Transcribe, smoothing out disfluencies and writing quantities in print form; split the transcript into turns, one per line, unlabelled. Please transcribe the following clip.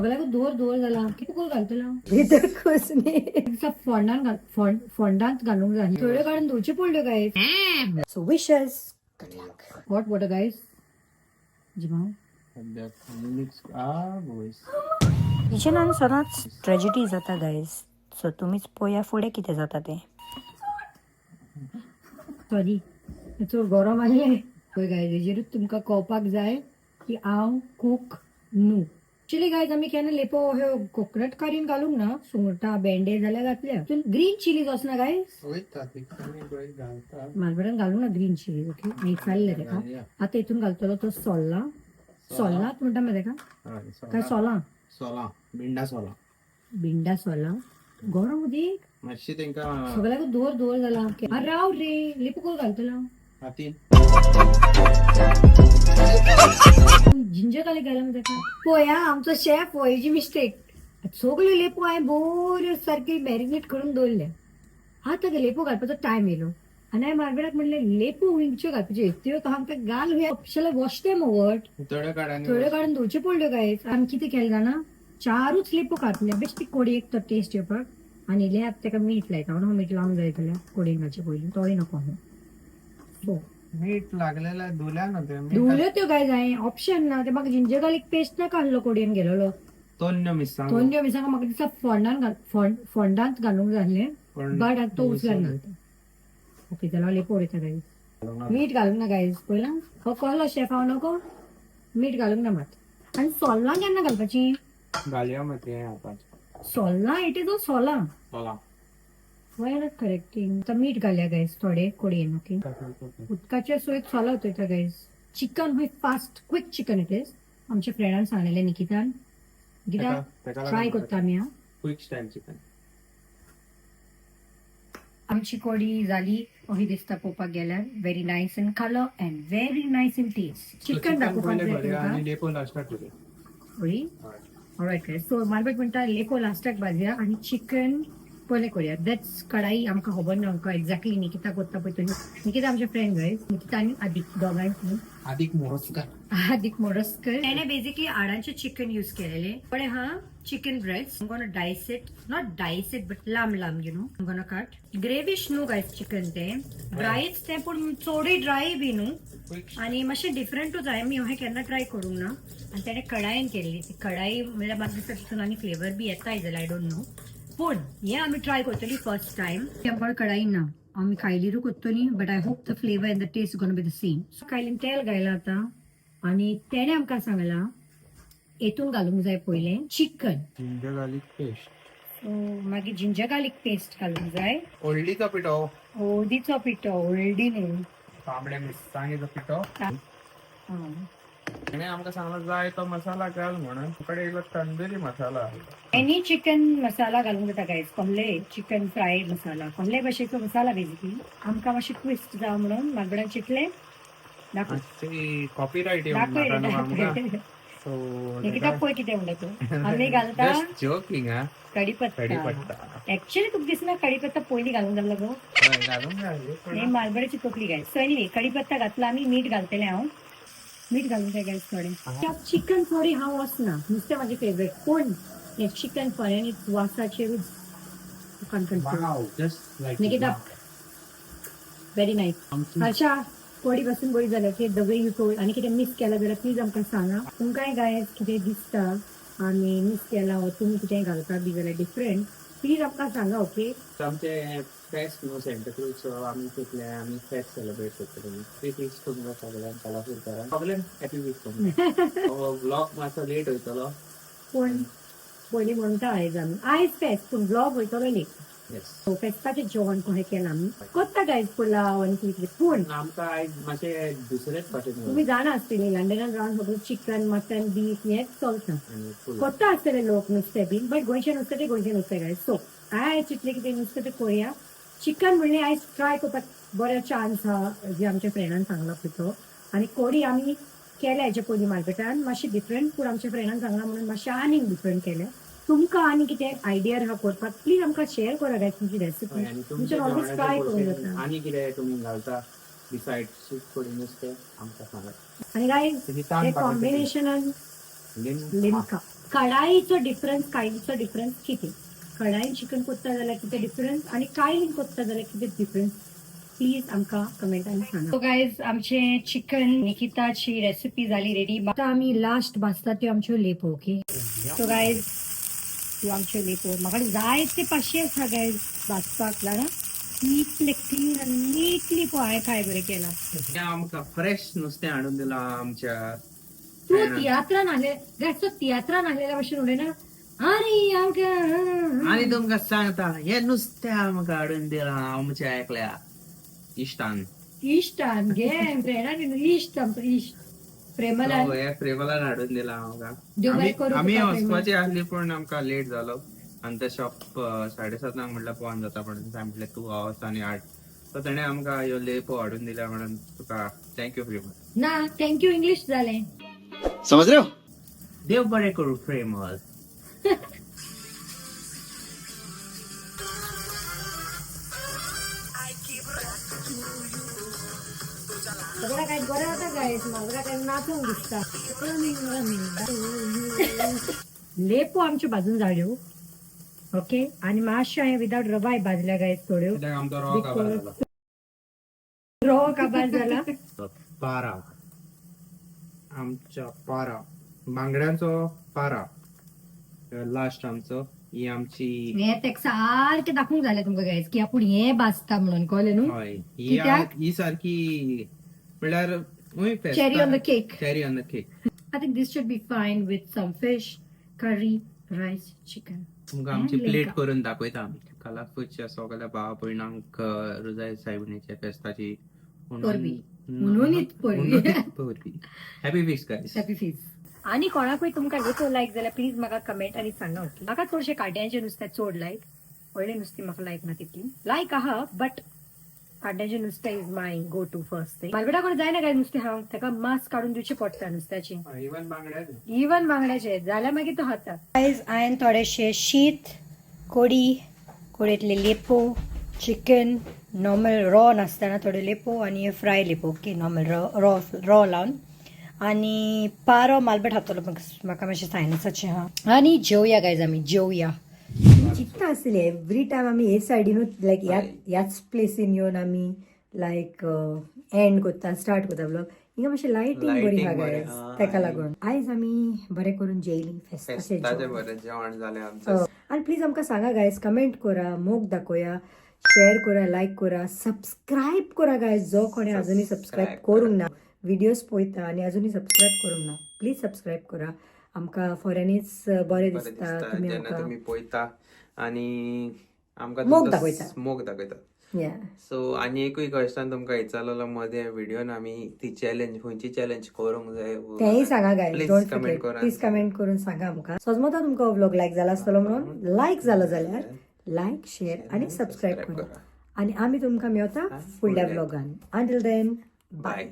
सगळ्याक दोर दोर जाला. कितें करून घालतलो?
भितर कुसनी.
फोंडान घाल, फोंडांत घालूंक जाय. थोड्यो काडून धुवच्यो पडल्यो guys.
So wishes good luck.
Hot water guys. जिमा.
किचनान सदांच ट्रेजिडी जाता गायज, सो तुमीच पोया फुडें कितें जाता तें.
सॉरी, चड गरम आसलें. पळय गायज, हेजेरूच तुमकां कळपाक जाय की हांव कूक न्हू. एक्चुली गायज, आमी केन्ना लेपो ह्यो कोकोनट करीन घालूंक ना. सुंगटां, भेंडे जाल्यार घातल्या. ग्रीन चिलीज वचना गायज.
वयता तितून घालता.
मालवणान घालूंक ना ग्रीन चिलीज. ओके, विचारलें तेका. आतां हितून घालतलो तो सोल्ला. सोल्लात म्हणटा मरे तेका काय सोलां?
सोलां, बिंडा सोलां.
बिंडा सोलां. गरम उदीक.
मातशी तेंका.
सगळ्याक दोर दोर जाला. आरे राव रे, लेपो करून घालतलो.
हातीन.
जिंजर गार्लिक घाला मरे तेका. पळय आमचो शेफ, हेजी मिस्टेक. सगल्यो लेपो हांवें बऱ्यो सारकी मॅरिनेट करून दवरल्या. आतां ते लेपो घालपाचो टायम येयलो आनी हांवें मार्बेलाक म्हणलें, लेपो हुंयच्यो घालपाच्यो त्यो आमकां घाल. ऑप्शनल वॉश तें वट.
थोड्यो काड.
थोड्यो काडून धुवच्यो पडल्यो गायज. आमी कितें केलें जाणा, चारूच लेपो घातल्या, बेश्टी कोडयेक तो टेस्ट येवपाक. आनी इल्लें आतां तेका मीठ लायता. म्हणून मीठ लावंक जाय जाल्यार कोडयेक घालचे पयलीं तोय नको. सो
मीठ लागलेले धुल्या ना ते मीठ.
धुवल्यो त्यो गायज हांवें, ऑप्शन ना ते. म्हाका जिंजर गार्लिक पेस्ट नाका आसलो कोडयेन गेलेलो.
तोन्य मिरसांगो.
दोन मिरसांगो म्हाका दिसता फोंडान घाल, फोंडांत घालूंक जाय आसलें, बट आतां तो उचल्यान घालता. ओके, जाल्यार लेपो उडयता गायज. मीठ घालूंक ना गायज. पळयला हो कहलो शेफ हांव नको. मीठ घालूंक ना मात. आनी सोल्लां केन्ना घालपाची?
घालया मग ते आता.
सोल्लां, it is a सोलां.
सोलां.
Why not correcting? आतां मीठ घालया गायज थोडे कोडयेन. ओके, उदकाच्या सोयीत सोलां उतयता गायज. चिकन हुय fast, quick chicken it is. आमच्या फ्रेंडान सांगलेलें, निकितान. निकिता, ट्राय करता आमी हा.
Quick style chicken.
आमची कोडी जाली. अशी दिसता पळोवपाक गेल्यार, very nice in colour and very nice in taste. Chicken दाखोवपाक जाय तुमकां.
आणि लेपो लास्टाक करूया.
हय, ऑलरायट. सो मालबेट म्हणटा, लेपो लास्टाक भाजया आनी चिकन पयलें करूया. That's कढाई आमकां खबर ना आमकां एक्झॅक्टली. निकिता करता पळय तुमी. निकिता आमचे फ्रेंड गायज. निकिता आनी आदिक दोगांय.
आदिक मोरजकर.
आदिक मोरजकर. त्याने बेसिकली आडांचे चिकन यूज केलेले. पण हा chicken breast I'm gonna dice it, not dice it, but लांब लांब, I'm gonna cut. ग्रेविश न्हू गायज चिकन ते, ड्रायच ते, पूण चडूय ड्राय बी न्हू.
क्विक.
आणि मातशें डिफरंटूच जाय. मी हें केन्ना ट्राय करूंक ना आनी तेणें कढायेन केल्ली. ती कढाई म्हणल्यार म्हाका दिसता तितून आनी फ्लेवर बी येताय जाल्यार, I don't know. पूण हें आमी ट्राय करतली फर्स्ट टायम. आमकां कढाई ना, आमी कायलीरू करतली, but I hope the flavour and the taste gonna be the same. So कायलीन तेल घायलां आतां आनी तेणें आमकां सांगलां, हेतून घालूंक जाय पयलें chicken.
Ginger garlic paste.
So मागीर जिंजर गार्लिक पेस्ट घालूंक जाय.
हळदीचो पिठो.
हळदीचो पिठो, हळदी न्हू.
तांबड्या मिरसांगेचो पिठो.
आं.
तेणे आमकां सांगला जाय तो मसाला घाल म्हणून. कडे इल्लो तंदुरी मसाला.
एनी चिकन मसाला घालूंक जाता गायज. कसले चिकन फ्राय मसाला, कसले भाशेचो मसाला. बेसिकली आमकां मातशें ट्विस्ट जावं म्हणून मागडान चितलें. दाखय.
मातशी कॉपीरायट येवन
दाखय.
नाका न्हू आमकां.
दाखय.
सो
निकिता, पळय कितें म्हणटा तूं. आमी घालता
जस्ट जोकिंग हा.
कढीपत्ता.
कढीपत्ता.
ऍक्च्युली तुका दिसना कढीपत्ता पयलीं घालूंक जाल्लो गो?
हय, घालूंक जाय.
हे मालबड्याची तकली गायज. सो एनिवे, कढीपत्ता घातला आमी. मीठ घालतलें हांव. मीठ घालूंक जाय गायज थोडें. चिकन सॉरी, हांव वचना. नुस्तें म्हाजें फेवरेट, पूण हें chicken खऱ्यांनी वासाचेरूच control.
Just like
Nikita, very nice. अच्छा, कोडी बसून बरी जाल्या की the way you told. आनी कितें मिस केलां जाल्यार प्लीज आमकां सांगा. तुमकांय गायज कितें दिसता आमी मिस केलां वो तुमी कितें घालता बी जाल्यार डिफरंट, प्लीज आमकां सांगा, ओके?
आमचे फेस्त न्हू सेंटाक्रूज, सो आमी चिंतलें आमी फेस्त सेलिब्रेट करतले. हॅपी फिस्ट तुमकां सगळ्यांक, कालापूरकारांक सगळ्यांक हॅपी फिस्ट. तुमकां हो व्लॉग मातसो लेट वयतलो.
पूण पयलीं म्हणटा आयज आमी, आयज फेस्त, पूण व्लॉग वयतलो लेट.
येस.
सो फेस्ताचें जेवण कशें केलां आमी, करता गायज पुलाव आनी कितें कितें, पूण
आमकां आयज मातशें दुसरेच भाशेन.
तुमी जाणा आसतली, लंडनान रावन फक्त चिकन, मटन, बीफ हेंच चलता.
आनी पुलाव.
करता आसतले लोक नुस्तें बीन, बट गोंयचें नुस्तें तें गोंयचें नुस्तें गायज. सो हांवें चिंतलें की तें नुस्तें तें करुया. चिकन म्हणलें आयज ट्राय करपाक बरो चान्स आहा, जे आमच्या फ्रेंडान सांगला पळय तो. आनी कोडी आमी केल्या हेच्या पयलीं मार्केटान, मातशें डिफरंट, पूण आमच्या फ्रेंडान सांगलां म्हणून मातशें आनीक डिफरंट केलें. तुमकां आनी कितें आयडिया आहा करपाक, प्लीज आमकां शेअर करा गायज तुमची रेसिपी.
हय, आनी तुमच्या
ऑलवेज ट्राय करूंक
जेवणाचे
जाता.
आनी कितें तुमी घालता बिसायड शीत कोडी नुस्तें, आमकां सांगात.
आनी गायज,
तेजी
हे
तान
कॉम्बिनेशनान
लिमका.
लिमका. कडाईचो डिफरन्स, कायलीचो डिफरन्स कितें. कडाईन चिकन कोत्ता जाल्यार कितें डिफरन्स आनी कायलीन कोत्ता जाल्यार कितें डिफरन्स, प्लीज आमकां कमेंटान सांगा. सो गायज, आमचे चिकन निकिताची रेसिपी जाली रेडी. आतां आमी लास्ट भाजता त्यो आमच्यो लेपो. ओके, सो गायज, त्यो आमच्यो लेपो. म्हाका जायते पाशी आसा गायज भाजपाक, जाणा. इतले क्लीन आनी निटली पळय हांवें काय बरें केलां.
हें आमकां फ्रेश नुस्तें हाडून दिलां आमच्या
तूं
फ्रेंडान.
तियात्रान आसले गायज, तो तियात्रान आसलेल्या भशेन उलयना. आनी आमकां
आनी तुमकां सांगता, हें नुस्तें आमकां हाडून दिलां आमच्या एकल्या इश्टान.
इश्टान गे, फ्रेंडान, इश्ट, आमचो इश्ट प्रेमलान.
So, हे प्रेमलान हाडून दिलां आमकां.
देव बरें करूं
आमी
तुका.
वचपाची आसली, पूण आमकां लेट जालो आनी ते शॉप 7:30 म्हटल्यार बंद जाता म्हणून हांवें म्हटलें तूं वच आनी हाड. सो तेणें आमकां ह्यो लेपो हाडून दिल्या म्हणून तुका thank you प्रेमल.
ना, thank you English जालें.
समझ रहे हो?
देव बरें करूं प्रेमल.
सगळं काय बरं जाता गायज, म्हाका काय नाचूंक दिसता. लेपो आमच्यो भाजून जाल्यो. ओके, आनी मातश्यो हांवें विदाउट रवाय भाजल्या गायज थोड्यो.
कित्याक आमचो रवो काबार जालो.
रवो काबार जाला.
पारा, आमच्या पारा, बांगड्यांचो पारा लास्ट आमचो. ही आमची
हे तेका सारकें दाखोवंक जालें तुमकां गायज की आपूण हें भाजता म्हणून, कळ्ळें न्हू?
हय, ही
कित्याक?
ही सारकी म्हणल्यार
Cherry on the cake.
Cherry on the cake.
I think this should be fine with some fish curry, rice, chicken.
तुमकां आमची
And
plate
लेका.
करून दाखयता आमी. कालापूरच्या सगळ्या भावा भयणांक रुजाय सायबिणीच्या फेस्ताची
परबीं. म्हणूनच परबीं.
परबीं. Happy feast guys.
Happy feast. आणि कोणाकूय तुमकां लेपो लायक जाल्यार प्लीज म्हाका कमेंट आनी सांगा. ओके, म्हाका चडशें काड्यांचें नुस्तें चड लायक. व्हडलें नुस्तें म्हाका लायक ना तितली. लायक आहा, बट काड्यांचें नुस्तें is my go to first thing. मालवेटा कडेन जायना काय नुस्तें खावंक, ताका मांस काडून दिवचें पडटा नुस्त्याचें.
इवन बांगड्याचें.
इवन बांगड्याचे जाल्यार मागीर तो खाता. गायज, हांवें थोडेशें शीत, कोडी, कोडयेंतले लेपो, चिकन नॉर्मल रॉ नासतना थोडे लेपो आनी फ्राय लेपो, okay, normal raw raw raw लावन आनी पारो मालबेट खातलो. म्हाका मातशें सायनसाचें आहा. आनी जेवया गायज, आमी जेवया. चिंता आसली एवरी टायम आमी हे सायडीनूच लायक ह्याच प्लेसीन येवन आमी लायक एंड करता, स्टार्ट करता ब्लॉग. हिंगा मातशें लायटींग बरी आहा
Lighting बरें
गायज,
आहा.
ताका लागून आयज आमी बरें करून जेयली, फेस्ताचें
फेस्ताचें
जेवण.
बरें जेवण जालें आमचें.
आणि प्लीज आमकां सांगा गायज, कमेंट करा, मोग दाखोया, शेअर करा, लायक करा, सबस्क्राईब करा गायज. जो कोणी अजूनही सबस्क्राईब
Subscribe.
करूंक ना, व्हिडिओज पळयता आनी अजूनही सबस्क्राईब करूंक ना, प्लीज सबस्क्राईब करा. आमकां फोऱ्यांनीच बरें
बरें
दिसता
दिसता
तुमी
जेन्ना
आमकां
तुमी पळयता आनी आमकां
मोग
तुमचो
दाखयता.
मोग दाखयता.
या.
सो आनी एकूय क्वेश्चन तुमकां विचारलेलो मदें व्हिडियोन, आमी ती चॅलेंज खंयची चॅलेंज करूंक जाय,
तेंय सांगा गायज.
प्लीज
don't
comment करा.
प्लीज कमेंट करून सांगा आमकां. सजमता तुमकां व्लॉग लायक जाला आसतलो म्हणून. लायक जालो जाल्यार लायक, शेअर आनी सबस्क्राईब करा. आनी आमी तुमकां मेवता फुडल्या
फुडल्या.
व्लॉगान. Until then, bye.
बाय.